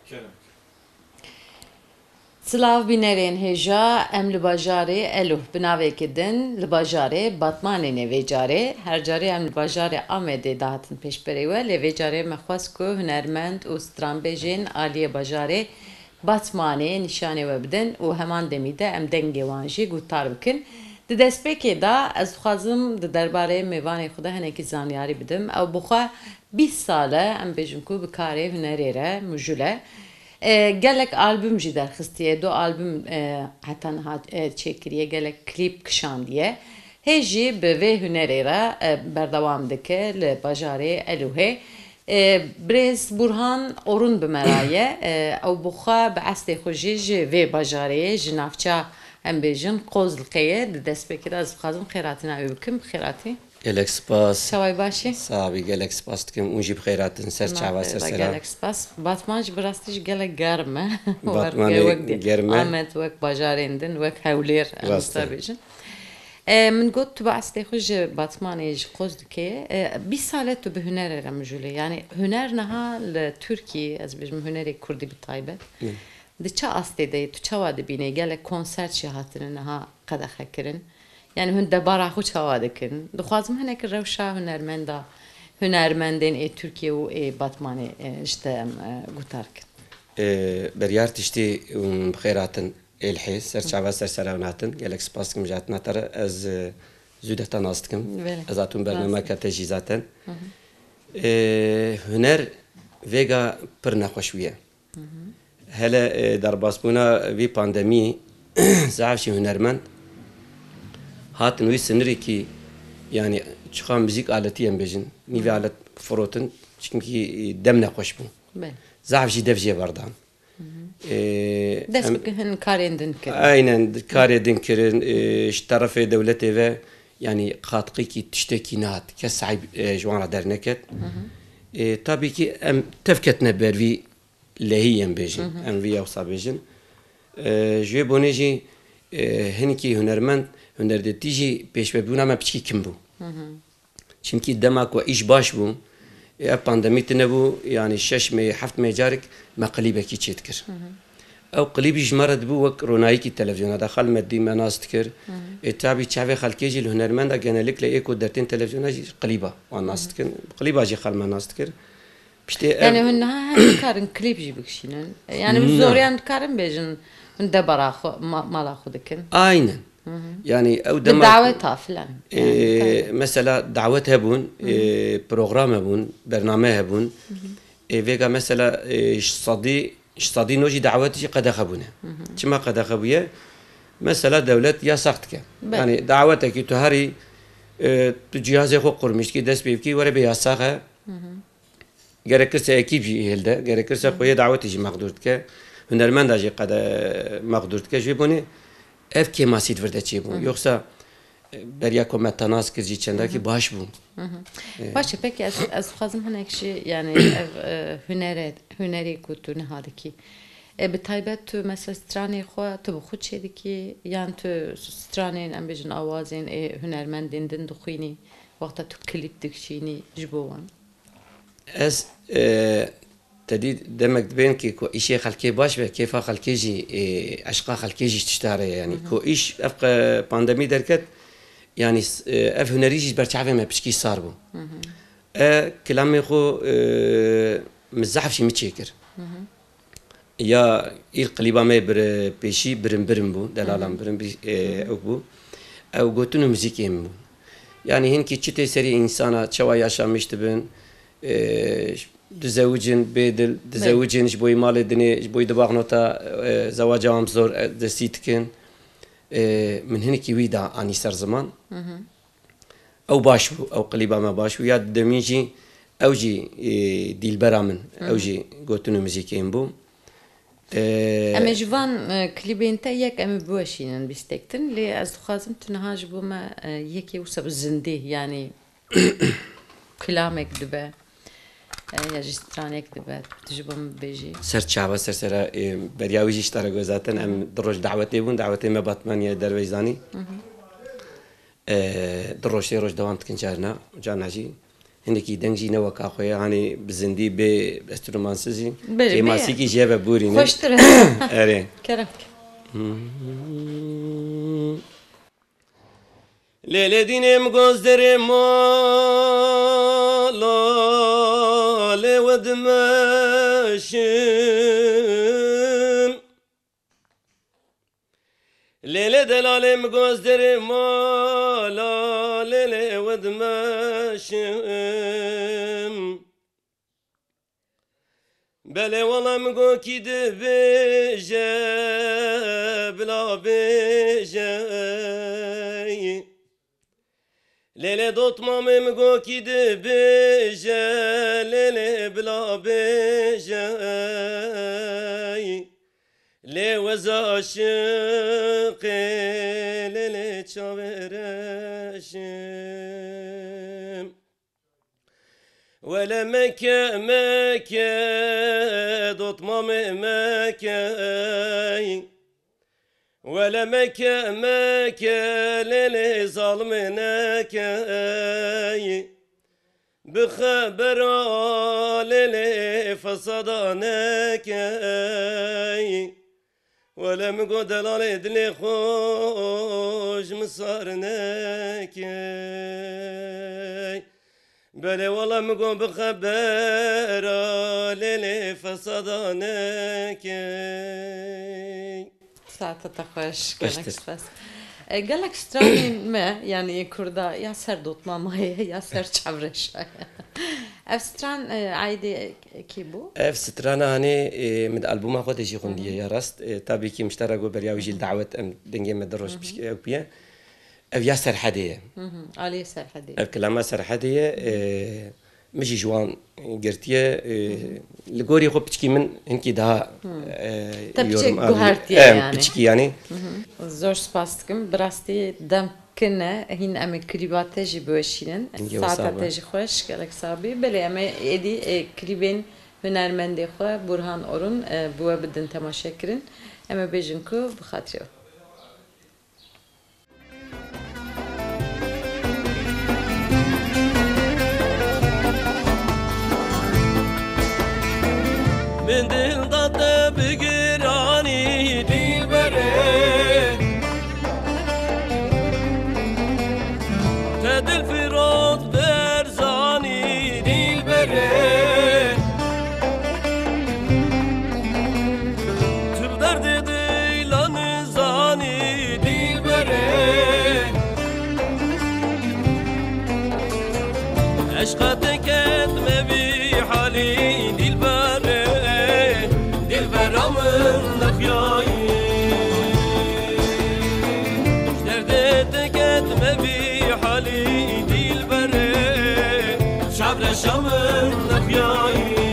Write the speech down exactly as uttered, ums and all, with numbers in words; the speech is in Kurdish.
Kerem. Silav bînerên hêja, em li bajarê Eluh bi navekî din li bajarê Batmanê ne vê carê. Her carê em li bajarê Amedê dihatin pêşberê we, lê vê carê me xwest ku hunermend û stranbêjên aliyê bajarê Batmanê nîşanê we bidin û heman demî de em dengê wan jî guhtar bikin. Di destpêkê de ez dixwazim di derbarê mêvanê xwe de hinekî zanyarî bidim. Ew bi xwe bîst sal e, em bêjin ku bi karê hunerê re mijûl e. E, gelek album jî derxistiye, du album, e, heta niha, e, çêkiriye, gelek klîp kişandiye. Hê jî bi vê hunerê re, e, berdewam dike li bajarê Elûhê. E, birêz Burhan Orun bi me re ye. E, ew bi xwe bi eslê xwe jî ji vê bajarê ye, ji navça, em bêjin, Qozlixê ye. Di destpêkê de ez dixwazim xêrhatina wê bikim. Bi xêr hatî. Gelek spas. Çawa yî, baş î? Sax bî, gelek spas dikim. Hûn jî bi xêr hatin. Ser çava, ser sera. Gelek spas. Batman jî bi rastî jî gelek germ e. Batmanê germ e. Wek Amed, wek bajarên din, wek Hewlêr, em wisa bêjin. E, min got, tu bi eslê xwe ji Batmanê, ji Qozlixê. E, bîst sal e tu bi hunerê re mijûl î. Yanî huner niha li Tirkiyê, ez bêjim hunerê kurdî bi taybet, di çi astê de ye? Tu çawa dibînî? Gelek konsert jî hatine niha qedexe kirin. Yanî hûn debara xwe çawa dikin? Dixwazim hinek rewşa hunermenda, hunermendên ê Tirkiyê û ê Batmanê, e, ji te em, e, guhtar kin. E, Beryar tiştî hûn bi xêr hatin Elhê, ser çava, ser sera hûn hatin. Gelek spas dikim ji hatina te re. Ez, e, zû de te nas dikim. Belê. Ez hatûm bernameke te jî zaten. E, huner vêga pir nexweş bûye. Hele, e, derbasbûna vî pandemiyê zehf jî hunermend hatin wî sinirekî, yanî çiqa muzîk aletî em bêjin, nîvê alet firotin, çimkî, e, dem nexweş bû. Belê. Zehf jî dev jê berdan. E, dest em bi hin karên din kirin. Aynen, karê din kirin, e, ji terefê dewletê ve, yanî qatqîkî tiştekî nehat. Kes sahîb, e, ji wan re derneket. E, tabî kî em tev ketine ber vî lehî em bêjin, em vî yewsa bêjin. E, ji wê bonê jî, e, hinekî hunermend, hunerdetî jî pêşvebûna me piçkî kim bû. Çimkî dema ku îş baş bû, e, ev pandemî tune bû, yanî şeş meh, heft meh carek me klîbekî çêdikir. Ew klîbî ji me re dibû wek ronayekî televizyona de, xelk me dî me nas dikir. E, tabî çavê xelkê jî li hunermenda genellikle ê ku dertên televizyona jî klîba wan nas dikin. Klîba jî xelk me nas dikir. Piştê ev... Yanî hûn niha her dikarin klîp jî bikişînin? Yanî hûn zoriyan dikarin bêjin, hûn debara xwe, ma-, mala xwe dikin? Aynen. Yanî ew dema daweta filan. E, yanî, mesela dawet hebûn, e, program hebûn, bername hebûn. E, vêga mesela, e, ji sedî, ji sedî nod jî dawet jî qedexe bûne. Çima qedexe bûye? Mesela dewlet yasax dike. Belê. Yanî dawetekî tu herî, e, tu cihazê xwe qurmîş dikî, dest pê bikî, were bê yasax e. Gerekirse ekîp jî hilde, gerekirse xweyê dawetê jî mexdûr dike, hunermenda jî qede mexdûr dike. Ji vê bonê ev kêmasî di vir de çêbû. Yoksa, e, beriya ku me te nas kir jî çendakî baş bû. E. Baş e, pekî ez, ez dixwazim hinek jî, yanî ev, e, hunere, hunerê ku tu niha dikî. E, bi taybet tu mesela stranê xwe, tu bi xwe çêdikî, yan tu stranên, em bêjin, awazên ê hunermendên din dixwînî, wexta tu klîp dikişînî ji bo wan? Ez, e, te dî demek dibên ki ku îşê xelkê baş be, kêfa xelkê jî, e, eşqa xelkê jî tişta re ye. Yanî ku îş ev qe-, pandemî derket, yanî s-, e, ev hunerî jî ji ber çavê me piçkî sar bû. E, kilamê xwe, e, min zehf jî min çêkir. Ya îl klîba me bir, pêşî birin birin bû, delalan birin bir, e, ew bû. Ew gotin û muzîkê min bû. Yanî hinkî çi tê serî însana, çawa yaşamiş dibin, e, dizewicin bê dil, dizewicin ji bo malê dinê, ji bo dibaxnota, e, zewaca wan zor, e, destî dikin. E, min hinekî wî da anî ser ziman. Ew baş bû, ew klîba me baş bû. Ya didemîn jî, ew jî, e, dîlbera min, ew jî gotin û muzîkê min bû. E, Em ê ji van, e, klîbên te yek em ê biweşînin bîstek din, lê ez dixwazim tu niha ji bo me, e, yekê wisa bi zindî, yanî kilamek dibe, e, ya jî stranek dibe, tu ji bo min bibêjî. Ser çava, ser sera, e, beriya wî jî ji te re got zaten, em du roj dawetê bûn, dawetê me Batmaniyê derveyî zanî. E, du roj, sê roj dewam dikin carna, carna jî. Hinekî deng jî ne weka xwe ye, hanî bi zindî bê enstrûmansizî. Belê, bê. Kêmasîkî jê ve borîne. Xweştir e. Erê. Kerem ke. Lê lê dînê min goz derê mala lê we dimeşim. Lê lê delalê min goz derê mala lê lê we dimeşim. Belê wala min go kî dibêje, bila bêje. Lê lê dotmamê min go kî dibêje, lê lê bila bêje. Lê wez aşiqê, lê lê çavêreşim. Wele meke, meke, dotmamê meke. Wele meke, meke, lê lê zalimê neke. Bi xebera lê lê fesada neke. Wele min go delalê dilê xwe ji min sar neke. Belê wala min go bi xebera lê lê fesada neke. Saeta te xweş, gelek spas. E, gelek stranên me, yanî yê Kurda, ya ser dotmama ye, ya ser çavreşa ye. Ev stran, e, aîdê kî bû? Ev strana hanê, e, min di albûma xwe de jî xwindiye, ya rast. E, tabî kî min ji te re got beriya wî jî li dawet em dengê me du roj pişt ew piye. Ev ya Serhedê ye. Hı hı, aliyê Serhedê. Ev kilama Serhedê ye. E, min jî ji wan girtiye. E, li gorî xwe piçkî min hinkî daha, e, Te piçek yorum avî. Guhertiye. Em, yani. Piçkî yani. Hı hı. Zor spas dikim. Bi rastî dem kin e. Hîn em ê klîba te jî biweşînin. Hingê wisa be. Saeta te jî xweş, gelek sax bî. Belê em ê êdî, e, klîbên hunermendê xwe Burhan Orun, e, bi we bidin temaşekirin. Em ê bêjin ku bi xatirê we. Min dil da te bi giranî, dilberê. Te dil firot bi erzanî, dilberê. Tu bi derdê dila nizanî, dilberê. Eşqa te ketme vî halî, dilberê. Dilbera min nexyayî. Ji derdê te ketme vî halî, dilberê. Çavreşa min nexyayî.